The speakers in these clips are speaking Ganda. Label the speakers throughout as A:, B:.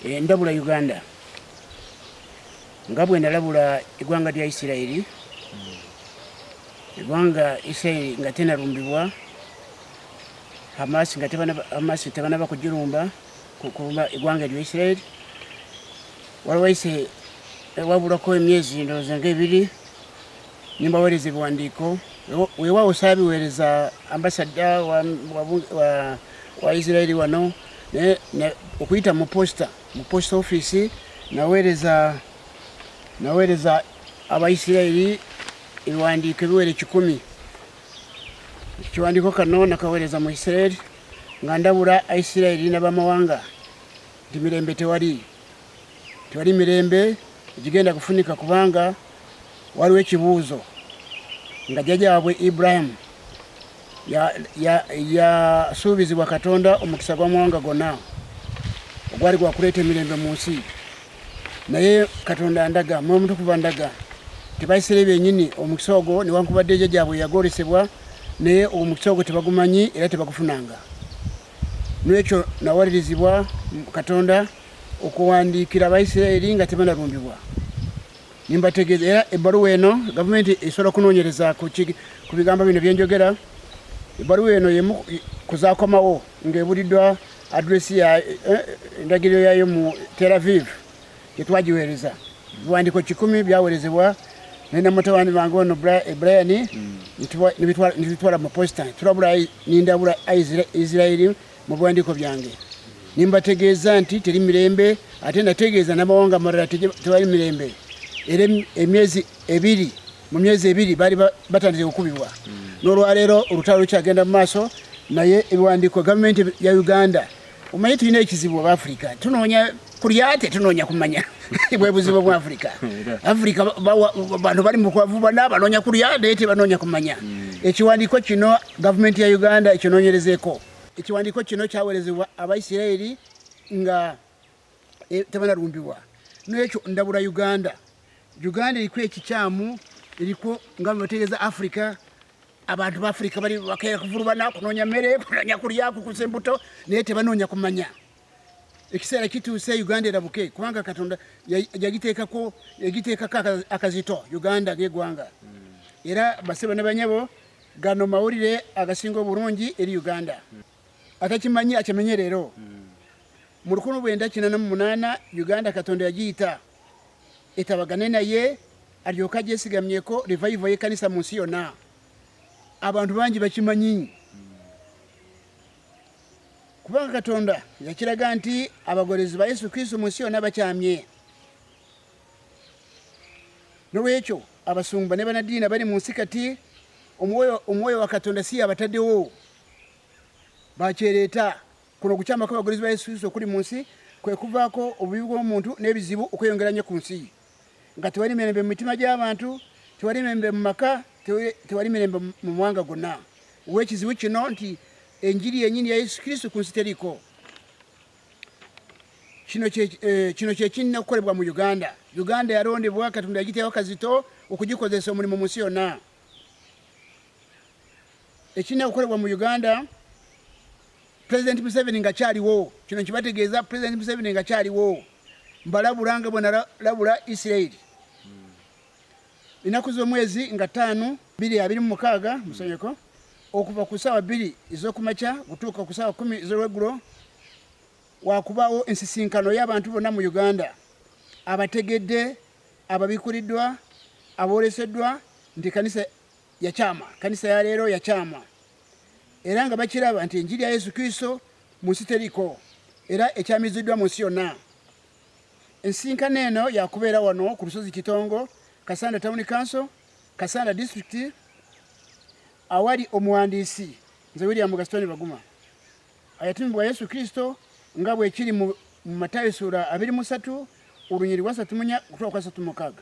A: Ndabula Uganda nga bwe nalabula eggwanga lya Isirayiri, eggwanga Isirayiri nga tenalumbibwa Hamas, nga Hamas tebanaba kugirumba, kulumba eggwanga eryo Isirayiri. Waliwo wayise wabulako emyezi ndowooza ng'ebiri nimbaweereza ebiwandiiko. Weewaawo saabiweereza ambassador wa Isirayiri wano, naye okuyita mu posta, mu post office, naweereza Abaisirayiri ebiwandiiko ebiwera 100. Ekiwandiiko kano nakaweereza mu Isirayiri nga ndabula Isirayiri n'abamawanga nti mirembe tewali, tewali mirembe egigenda kufunika, kubanga waliwo ekibuuzo nga jjajjaabwe Iburahimu yasuubizibwa Katonda omukisa gw'amawanga gonna ogwali gwakuleeta emirembe mu nsi. Naye Katonda ndaga, Mwoyo Mutukuvu andaga tebaisiraeri bennyini omukisa ogwo, newankubadde jjajjaabwe yagwolesebwa, naye omukisa ogwo tebagumanyi era tebagufunanga. N'ekyo nawalirizibwa Katonda okuwandiikira Abaisiraeri nga tebanalumbibwa, nimbategeeza. Era ebbaluwa eno gavumenti esobola okunoonyereza ku bigambo bino byenjogera. Ebbaluwa eno yemu kuzakomawo ng'ebuliddwa address ya endagiriro yayo mu Tel Aviv gyetwagiweereza. Ebiwandiiko 100 byaweerezebwa nena mutabani bange ono Brian, nibitwala mu posta. Tulabula, nindabula Isiraeri mu biwandiiko byange, nimbategeeza nti teri mirembe, ate nategeeza n'amawanga amalala tewali mirembe. Era emyezi 2, mu myezi 2 baali batandise okukubibwa. N'olwaleero olutalo lukyagenda mu maaso. Naye ebiwandiiko gavumenti ya Uganda, omanyi tulina ekizibu Abafrika, tunoonya kulya, tetunoonya kumanya. Bwe buzibu bwa Afurika. Afurika bantu bali mu kwavubana, banoonya kulya naye tebanoonya kumanya. Ekiwandiiko kino gavumenti ya Uganda ekinoonyerezeeko. Ekiwandiiko kino kyaweerezebwa Abaisiraeri nga tebanalumbibwa. N'ekyo ndabula Uganda. Uganda eriko ekikyamu, eriko nga bwebategeeza Afurika. Abantu ba Afurika bali bakeera kuvulubana, kunoonya mmere, kunoonya kulya, kukuza embuto, naye tebanoonya kumanya. Ekiseera kituuse Uganda erabuke, kubanga Katonda yagiteekako, yagiteekako akazito Uganda ng'eggwanga. Era basebo ne banyabo, gano mawulire agasinga obulungi eri Uganda. Atakimanyi akimenye leero. Mu 1988 Uganda Katonda yagiyita etabagane naye, alyoke agyesigamyeko revival y'ekkanisa mu nsi yonna. Abantu bangi bakimanyi, kubanga Katonda yakiraga nti abagolezi ba Yesu Kristo mu nsi yonna bakyamye. Nolwekyo abasumba ne banaddiini bali mu nsi kati, omwoyo wa Katonda si yabataddewo, bakyereeta. Kuno okukyamako abagolezi ba Yesu Kristo okuli mu nsi kwe kuvaako obubi bw'omuntu n'ebizibu okweyongera nnyo ku nsi, nga tewali mirembe mu mitima gy'abantu, tewali mirembe mu maka, tewali mirembe mu mawanga gonna. Olw'ekizibu kino nti enjiri yennyini ya Yesu Kristo ku nsi teriiko. Kino kye kirina okukolebwa mu Uganda. Uganda yalondebwa Katonda, yagiteekawo kazito okugikozesa omulimu mu nsi yonna. Ekirina okukolebwa mu Uganda, President Museveni nga kyaliwo, kino nkibategeeza, President Museveni nga kyaliwo, mbalabula nga bwe nalabula Isiraeri. Ennaku z'omwezi nga 5 2026, musanyeko, okuva ku ssaawa 2 ez'okumakya kutuuka ku ssaawa 10 ez'olweggulo, wakubaawo ensisinkano y'abantu bonna mu Uganda abategedde, ababikuliddwa, abooleseddwa nti kanisa yakyama, kanisa ya leero yakyama, era nga bakiraba nti enjiri ya Yesu Kristo mu nsi teriko era ekyamiziddwa mu nsi yonna. Ensinkano eno yakubeera wano ku lusozi Kitongo, Kasanda Town Council, Kasanda District, awali omuwandiisi nze William Gaston Baguma, ayatumibwa Yesu Kristo nga bwekiri mu Matayo sura 23 olunyiri lwa 34 kutuuka ku 36.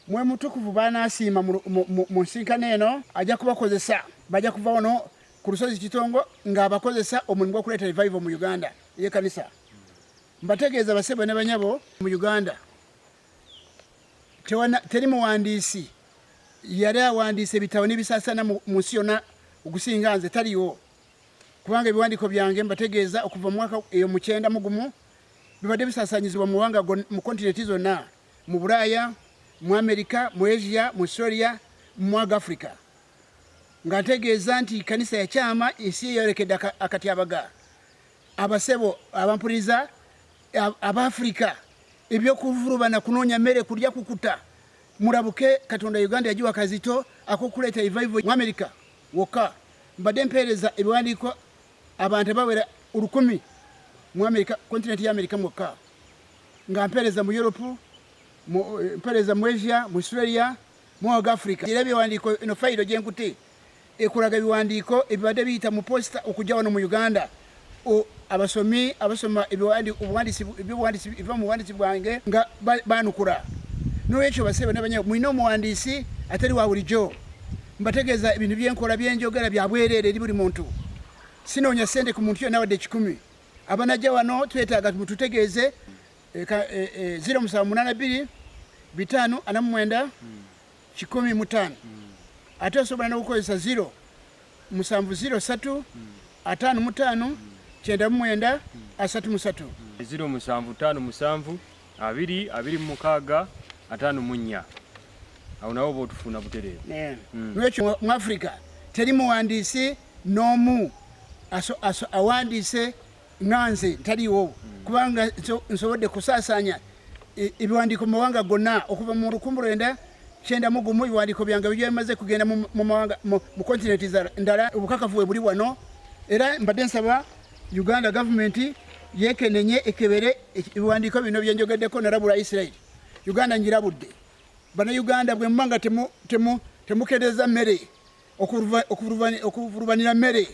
A: Mwe Mutukuvu banaasiima mu nsinkano eno ajja kubakozesa. Bajja kuva wano ku lusozi Kitongo ng'abakozesa omulimu gw'okuleeta revival mu Uganda ey'ekkanisa. Mbategeeza basebo ne banyabo, mu Uganda teri muwandiisi yali awandiisa ebitabo n'ebisaasaana mu nsi yonna okusinga nze, taliwo, kubanga ebiwandiiko byange, mbategeeza, okuva mu mwaka eyo mu 91. Bibadde bisaasanyizibwa mu mawanga mu kontinenti zonna, mu Bulaaya, mu Amerika, mu Asia, mu Australia, mu mwaga Africa, nga ntegeeza nti kanisa yakyama, ensi eyolekedde akatyabaga. Abasebo abampuliriza Abaafrika, ebyokuvulubana kunoonya mmere kulya kukuta, mulabuke. Katonda Uganda yagiwa kazito akokuleeta revival mu Amerika wokka. Mbadde mpeereza ebiwandiiko abantu abawera 1000 mu Amerika, kontinenti ya Amerika mwokka, nga mpeereza mu Europe, mpeereza mu Asia, mu Australia, mu Africa. Era ebiwandiiko eno fayiro gyenkute ekulaga ebiwandiiko ebibadde biyita mu posita okujja wano mu Uganda. Abasomi abasoma ebyobuwandiisi mu buwandiisi bwange nga banukula. Nolwekyo basebo nabanya, mulina omuwandiisi atali wa bulijjo. Mbategeeza ebintu byenkola, byenjogera bya bwereere eri buli muntu. Sinoonya ssente ku muntu yonna wadde 100. Abanajja wano twetaaga mututegeeze. 0782 549 105. Ate osobola n'okukozesa 0703 55 99 33.
B: 0757 2 26 54. Awo nawo oba otufuna butereevu.
A: Lwekyo mu Africa teri muwandiisi n'omu awandiise nga nze, ntaliiwo, kubanga nsobodde kusaasaanya ebiwandiiko mu mawanga gonna okuva mu 1991. Ebiwandiiko byange bijja bimaze kugenda mu mawanga, mu kontinenti ndala. Obukakafu bwe buli wano. Era mbadde nsaba Uganda gavumenti yekenenye, ekebere ebiwandiiko bino byenjogeddeko. Nalabula Isirairi, Uganda njirabudde. Bannayuganda, bwe muba nga temukendeeza mmere, okuvulubanira mmere,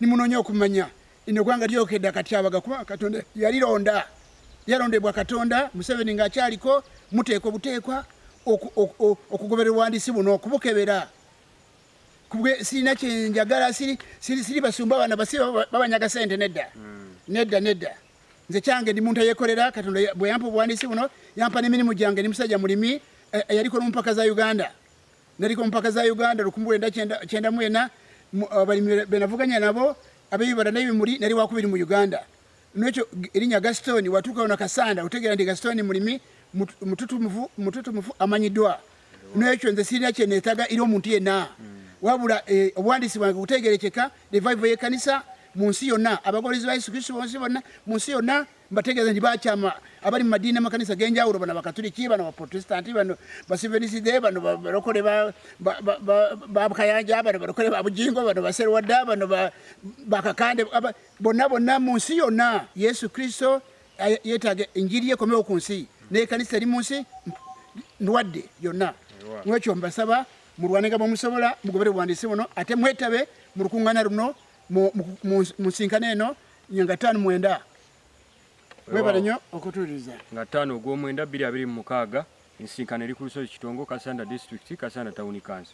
A: nimunoonya okumanya ino eggwanga lyokedde akatyabaga, kuba Katonda yalironda, yalondebwa Katonda. Museveni ng'akyaliko, muteekwa obuteekwa okugoberera obuwandiisi buno, okubukebera. Kubwe sirina kyenjagala, siri basumba bano basi babanyaga sente. Nedda, nedda, nedda. Nze kyange ndi muntu eyekolera. Katonda bwe yampa obuwandiisi buno, yampa n'emirimu gyange. Ndi musajja mulimi eyaliko n'omu za Uganda. Naliko mu mpaka za Uganda 1994. Abalimi benavuganya nabo ab'ebibala n'ebimuli, nali wakubiri mu Uganda. Nekyo erinnya Gaston, watuuka wano Kasanda otegeera nti Gaston mulimi mututumufu amanyiddwa. Nekyo nze sirina kyeneetaga eri omuntu yenna, wabula obuwandiisi bwange butegerekeka. Revival y'ekkanisa mu nsi yonna, abagoberezi ba Yesu Kristo bonsi bonna mu nsi yonna, mbategeeza nti bakyama. Abali mu madiini n'amakanisa g'enjawulo, bano Abakatuliki, bano Baprotestanti, bano Baseventh-day, bano balokole ba Kayanja, bano balokole ba Bujingo, bano Baserwadda, bano Bakakande, bonna bonna mu nsi yonna, Yesu Kristo yeetaaga enjiri ekomewo ku nsi n'ekanisa eri mu nsi ndwadde yonna. Nwekyo mbasaba mulwanenga bwemusobola, mugobere obuwandiisi buno, ate mwetabe mu lukuŋŋaana luno, mu nsinkano eno nga 5/9. Webale nnyo okutuuliriza.
B: Nga 5 ogw'omwenda 2026, ensinkano eri ku lusozi Kitongo, Kasanda District, Kasanda Town Council.